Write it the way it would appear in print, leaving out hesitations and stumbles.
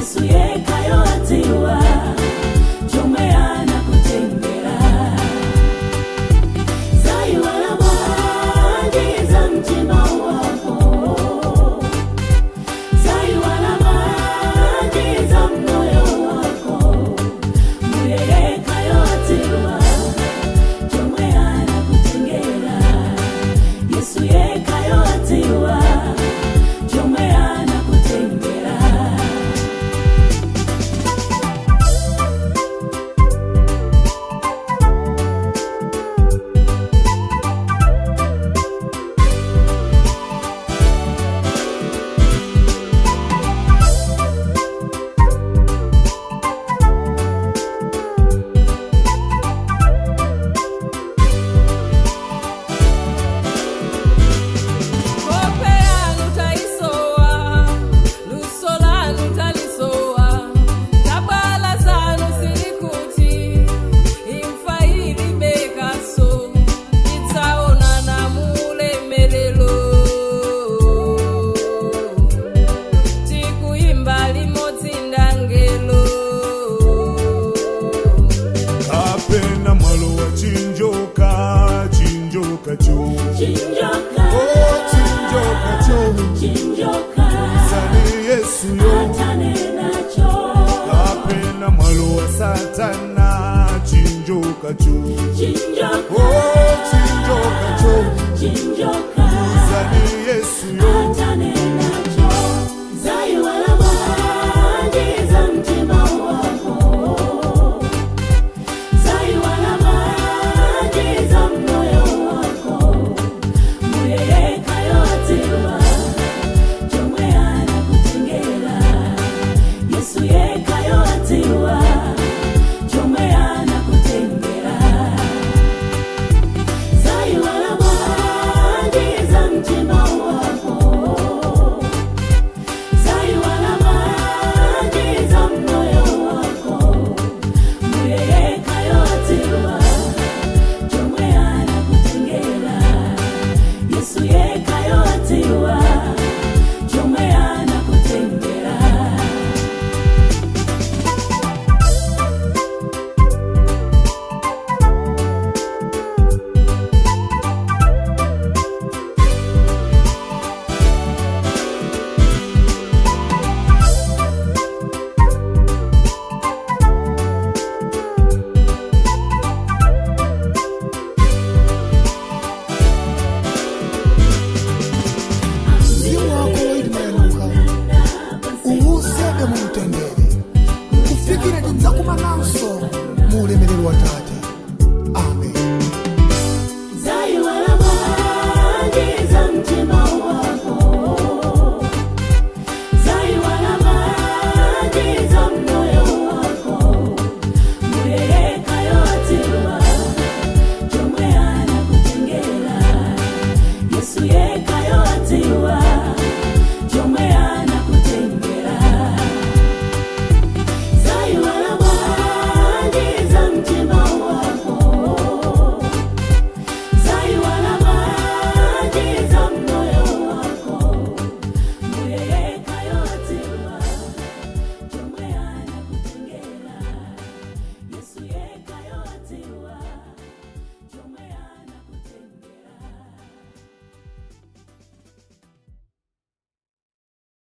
Yesu yekayo adziwa chomwe anakutengera. Zaiwala bwanji za mtima wako, zaiwala bwanji za moyo wako. Mbuye yekayo adziwa chomwe anakutengera. Yesu yekayo adziwa chomwe anakutengera. Kope yanu taisowa, luso lanu talisowa, tabala zanu silikuti, imfa ilibekaso, titsaonana mulemelelo. Tikuimba limodzi ndangelo. Kapena mwalo wa chinjoka, chinjoka cho. Chinjoka, Oh, chinjoka cho. chinjoka, Sani Yesu yo. atane nacho. Kapena mwalo wa Satana, chinjoka cho. Chinjoka, Oh, chinjoka cho. chinjoka, Sani Yesu yo. atane nacho. Zaiwala bwanji za mtima wako, zaiwala bwanji za moyo wako. Mbuye yekayo adziwa chomwe anakutengera. Yesu yekayo adziwa chomwe anakutengera. Zaiwala bwanji za mtima wako, zaiwala bwanji za moyo wako. Mbuye yekayo adziwa chomwe anakutengera. Yesu yekayo adziwa chomwe anakutengera. Mzimu wako woyilimayaluka uwusebe mu mtendere kufikira tidzakumananso mu ulemerero wa Tate.